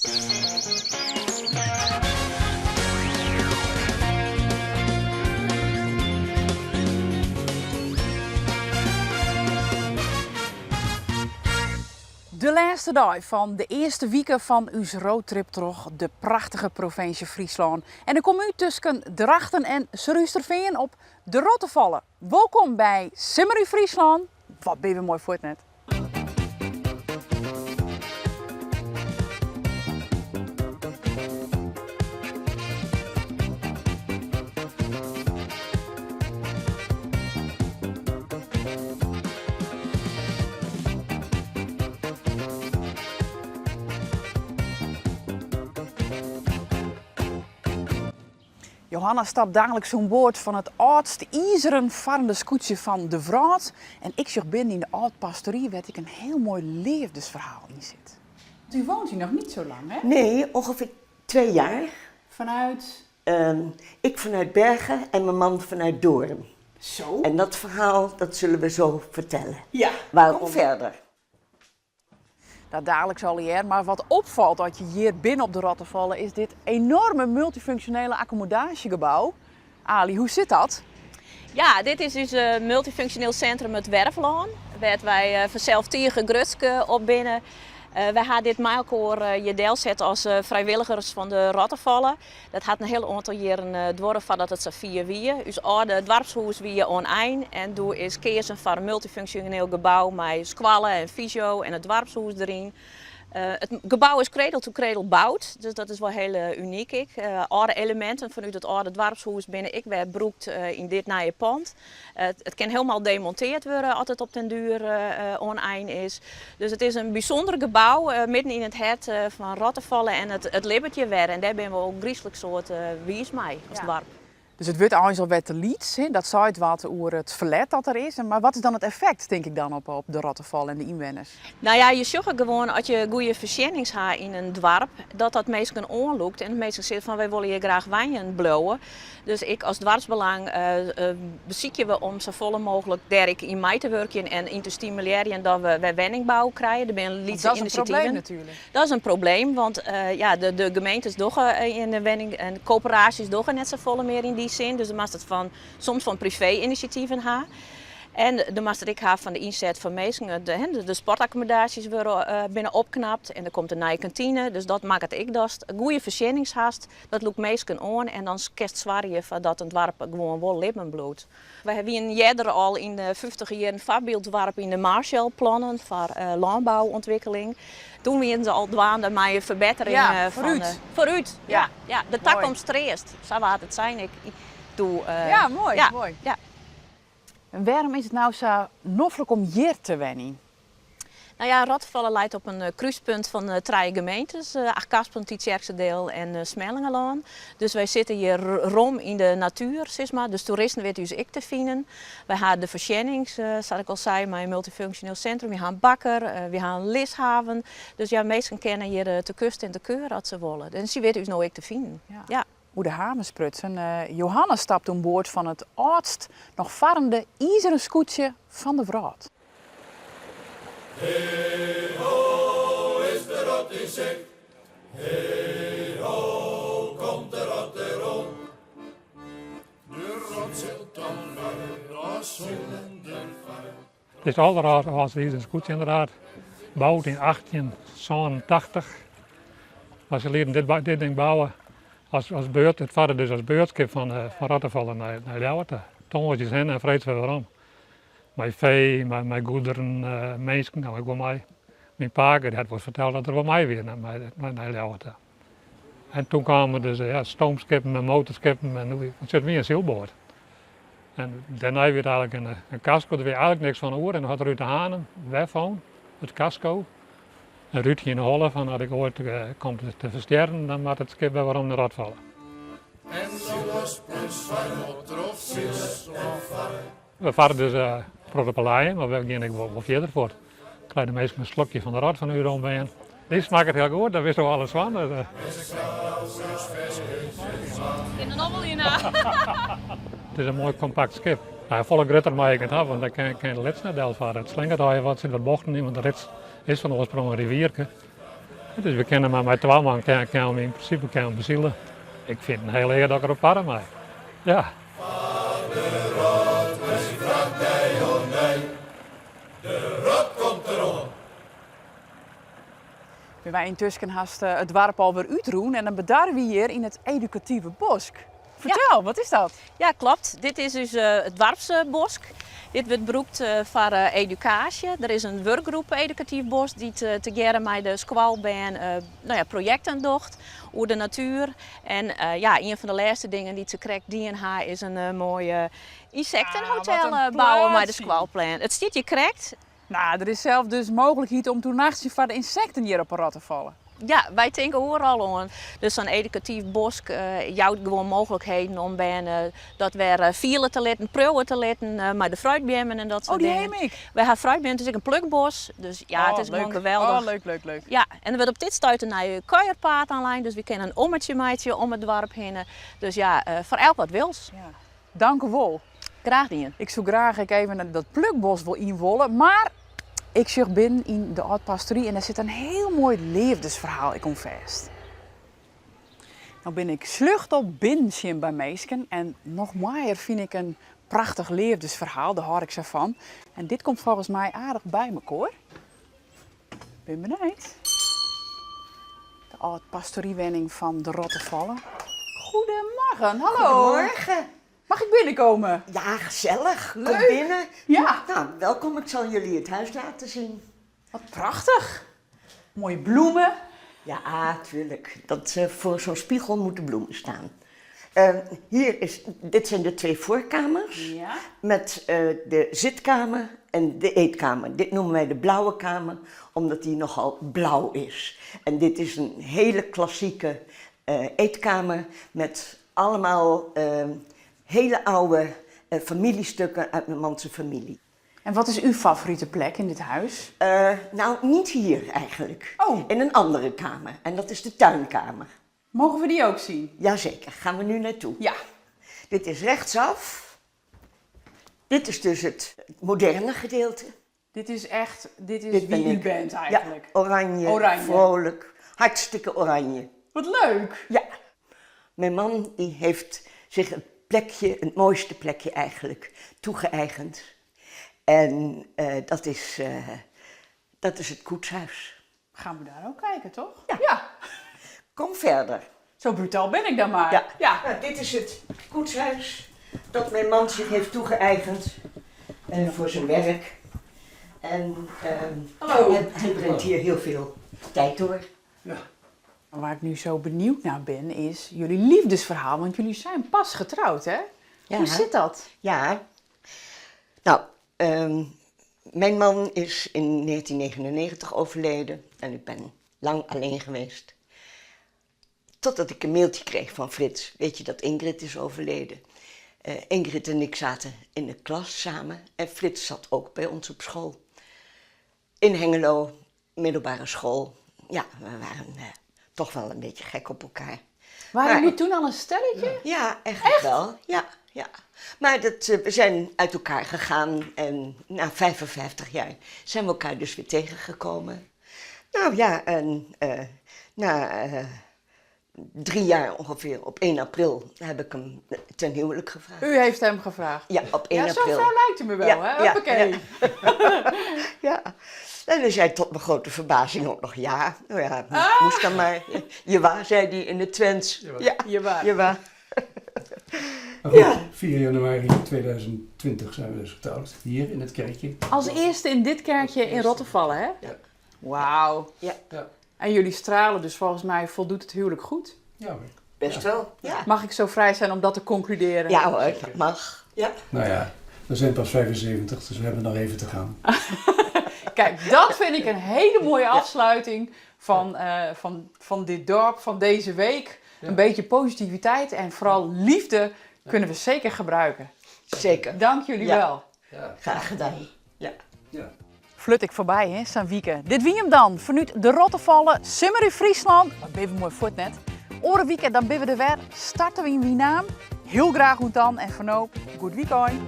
De lêste dei fan de earste wike fan ús roadtrip troch de prachtige provinsje Fryslân. En ik kom út tusken Drachten en Surhústerfean op de Rottefalle. Wolkom by Simmer yn Fryslân. Wat binne we moai fuort net. Johanna stapt daliks oan board fan it âldst izeren farrende skûtsje fan de wrâld. En ik sjoch binnen yn de âld pastory wêr't ek in hiel moai leafdesferhaal yn sit. U woont hier nog niet zo lang, hè? Nee, ongeveer twee jaar. Vanuit? Ik vanuit Bergen en mijn man vanuit Doorn. Zo? En dat verhaal, dat zullen we zo vertellen. Ja. Waarom verder? Dat daliks allegear, mar wat opfalt as je hjir binne op de Rottefalle is dit enorme multifunksjonele akkommodaasjegebou. Ali, hoe sit dat? Ja, dit is ús multifunksjoneel sintrum it Werflân, wêr't wy fansels tige grutsk op binne. Wy ha dit mei elkoar hjir delset as frijwilligers fan de Rottefalle. Dat hat in hiel oantal jierren duorre foardat it safier wie. Us âlde doarpshûs wie oan ein en doe is keazen foar in multifunksjoneel gebou mei skoalle en fysio en it doarpshûs deryn. It gebou is cradle to cradle boud, dus dat is wol hiel unyk ek. Alde eleminten fanút it âlde doarpshûs binne ek wer brûkt yn dit nije pand. It kin hielendal demonteard wurde as it op den duer oan ein is. Dus it is in bysûnder gebou midden yn it hert fan Rottefalle en it libbet hjir wer en dêr binne we ôfgryslik soad wiis mei as doarp. Dus it wurdt eins al wer te lyts, dat seit wat oer it ferlet dat der is. Mar wat is dan it effekt, tink ik dan, op de Rottefalle en de ynwenners? Nou ja, je sjogge gewoan as je goede foarsjennings ha yn in doarp, dat dat minsken oanlûkt en dat minsken sizze fan wy wolle hjir graach wenjen bliuwe. Dus ek as doarpsbelang besykje we om safolle mooglik dêr ek yn mei te wurkjen en yn te stimulearjen dat we wer wenningbou krije. Der binne lytse Want dat is in inisjativen. probleem natuerlik. Dat is in probleem, want ja, de gemeentes dogge yn de wenning en koöperaasjes dogge net safolle mear yn dy sin. Dus dan moatst it fan, soms fan privé-inisjativen ha. En dan moatst it ek ha fan de ynset fan minsken. De sportakkommodaasjes wurde, binne opknapt en der komt in nije kantine. Dus dat makket ek datst goede foarsjennings hast. Dat lûkt minsken oan en dan kinst soargje foar dat in doarp gewoan wol libben bliuwt. Wy wienen earder al yn de fyftiger jierren foarbylddoarp yn de Marshallplannen foar lânbouûntwikkeling. Toen wienen se al dwaande mei in ferbettering Ja, fan foarút. Foarút, ja, ja. De Moai. takomst treast, sa waard it sein ek doe. Ja, moai, Ja, moai. ja. En wêrom is it no sa noflik om hjir te wenjen? Nou ja, Rottefalle leit op in krúspunt fan trije gemeentes, Achtkarspelen, Tytsjerksteradiel en Smellingerlân. Dus wy sitte hjir rom yn de natuer, sis mar. Dus toeristen witte ús ek te finen. Wy ha de foarsjennings, sa't ik al sei, mei in multifunksjoneel sintrum. Wy ha in bakker, wy ha in lishaven. Dus ja, minsken kinne hjir te kust en te keur as se wolle. En sy witte ús no ek te finen. Ja. Oer de haven sprutsen, Johannes stapt oan board fan it âldst noch farrende izeren skûtsje fan de wrâld. Hey ho, is de rot yn sicht? Hey ho, komt de rot deroan? De rot sil dan wer as sûnder far. It is alderâldste izeren skûtsje ynderdaad, boud yn 1887. Mar se lieten dit, dit ding bouwe as, as beurt, it farde dus as beurtskip fan, fan Rottefalle nei, nei Ljouwert ta. Tongersdeis hinne en freeds wer werom. Mei fee, mei, mei goederen, minsken, no ek wol mei. Myn pake dy hat wolris ferteld dat er wol mei wie nei, nei, nei Ljouwert ta. En toen kamen dus ja, stoomskippen en motorskippen en it wie in sylboat. En dêrnei wie it eigenlik in, in kasko, der wie eigenlik niks fan oer. En dan hat Ruud de Haan him werfûn, it kasko. En Ruud hie yn 'e holle fan as ik oait kom te ferstjerren, dan moat it skip wer werom nei Rottefalle. En los plus troch sis of far. We farre dus troch de Paleien, mar we gean ek wol fierder fuort. Krije de minsken in slokje fan de rot fan ús oanbean. Dy smakket hiel goed, dêr witsto alles fan. Kin der noch wol yn ha. It is in moai kompakt skip. No, folle grutter mei ik net ha, want dan kin de rits net delfarre. It slingert allegear wat, sit wat bochten yn, want de rits is fan oarsprong in rivierke. Dus we kinne mar mei twa man kinne we yn prinsipe kinne we besile. Ik fyn it in hiele ear dat ik der op farre mei. Ja. Fan de rot mei syn frak dei oan dei. De rot komt deroan. Binne wy yntusken hast it doarp alwer útrûn en dan bedarje wy hjir yn it edukative bosk. Fertel, wat is dat? Ja, klopt. Dit is ús doarpsbosk. Dit wurdt brûkt foar edukaasje. Der is in wurkgroep edukatyf bosk dy't tegearre mei de skoalbern no ja, projekten docht oer de natuer. En ja, ien fan de lêste dingen dy't se krekt dien ha is in moai ynsektenhotel Ah, wat in bouwe mei de plaatsje. skoalplein. It stiet hjir krekt. Nou, der is sels dus mooglikheid om te oernachtsjen foar de ynsekten hjir op 'e Rottefalle. Ja, wy tinke oeral oan. Dus sa'n edukatyf bosk jout gewoan mooglikheden om bern dat wer fiele te litten, priuwe te litten mei de fruitbeammen en dat soart Oh, dy dingen. ha jim ek? Wy ha fruitbeammen, it is ek in plukbos, dus ja, it is gewoan geweldich. Oh, leuk, leuk, leuk. Ja, en der wurdt op dit stuit in nije kuierpaad oanlein, dus wy kinne in ommetsje meitsje om it doarp hinne. Dus ja, foar elk wat wils. Ja. Dank u wol. Graach dien. Ik soe graach ek even dat plukbos wol yn wolle, mar ik sjoch binnen yn de âld pastory en dêr sit in hiel moai leafdesferhaal ek oan fêst. No bin ik sljocht op binnen sjen by minsken en noch moaier fyn ik in prachtich leafdesferhaal, dêr hâld ik sa fan. En dit komt folgens my aardich by mekoar. Bin benijd. De âld pastoriewenning fan de Rottefalle. Goedemorgen, hallo. Goedemorgen. Mag ik binnenkomen? Ja, gezellig. Kom Leuk. binnen. Ja. Nou, welkom. Ik zal jullie het huis laten zien. Wat prachtich. Mooie bloemen. Ja, tuurlijk. Dat, voor zo'n spiegel moeten bloemen staan. Hier is, dit zijn de twee voorkamers. Ja. Met de zitkamer en de eetkamer. Dit noemen wij de blauwe kamer, omdat die nogal blauw is. En dit is een hele klassieke eetkamer met allemaal hele oude familiestukken uit mijn manse familie. En wat is uw favoriete plek in dit huis? Nou, niet hier eigenlijk. Oh. In een andere kamer. En dat is de tuinkamer. Mogen we die ook zien? Jazeker, gaan we nu naartoe. Ja. Dit is rechtsaf. Dit is dus het moderne gedeelte. Dit is echt, dit is Dit ben wie u ik. bent eigenlijk. Ja, oranje, Oranje. vrolijk, hartstikke oranje. Wat leuk! Ja. Mijn man die heeft zich het plekje, het mooiste plekje eigenlijk, toegeëigend. En dat is het koetshuis. Gaan we daar ook kijken, toch? Ja. Ja. Kom verder. Zo brutaal ben ik dan maar. Ja. Ja. Nou, dit is het koetshuis dat mijn man zich heeft toegeëigend voor zijn werk. En Hallo. hij brengt hier heel veel tijd door. Ja. Waar ik nu zo benieuwd naar ben, is jullie liefdesverhaal. Want jullie zijn pas getrouwd, hè? Ja. Hoe zit dat? Ja. Mijn man is in 1999 overleden en ik ben lang alleen geweest. Totdat ik een mailtje kreeg van Frits. Weet je dat Ingrid is overleden? Ingrid en ik zaten in de klas samen en Frits zat ook bij ons op school. In Hengelo, middelbare school. Ja, we waren toch wel een beetje gek op elkaar. Waren Maar jullie toen al een stelletje? Ja, echt, Echt? wel. Ja, ja. Maar we zijn uit elkaar gegaan en na 55 jaar zijn we elkaar dus weer tegengekomen. En na 3 jaar ongeveer, op 1 april, heb ik hem ten huwelijk gevraagd. U heeft hem gevraagd? Ja, op 1 Ja, zo'n april. vrouw lijkt u me wel, Ja, hè? ja, Hoppakee. ja. Ja. En hij zei tot mijn grote verbazing ook nog ja. Nou ja, moest dan maar. Je waar, zei hij in het Twents. Je waar. Ja, Je waar. je waar. Maar goed, Ja. 4 januari 2020 zijn we dus getrouwd. Hier in het kerkje. Als eerste in dit kerkje in Rottevalle, hè? Ja. Wauw. Ja. Ja. En jullie stralen, dus volgens mij voldoet het huwelijk goed. Ja, hoor. Best wel, ja. Mag ik zo vrij zijn om dat te concluderen? Ja hoor, dat mag. Ja. Nou ja, we zijn pas 75, dus we hebben nog even te gaan. Kijk, dat vind ik een hele mooie afsluiting van dit dorp, van deze week. Ja. Een beetje positiviteit en vooral liefde kunnen we zeker gebruiken. Zeker. Dank jullie Ja. wel. Ja. Graag gedaan. Ja. Ja. Flut ik voorbij, hè, San Wieke. Dit wie hem dan. Vanuit de Rottefalle, Simmer in Friesland. Wat ben je mooi voet net. Oren weekend, dan ben we er weer. Starten we in Winaam. Heel graag goed dan. En voor nu, goed weekend.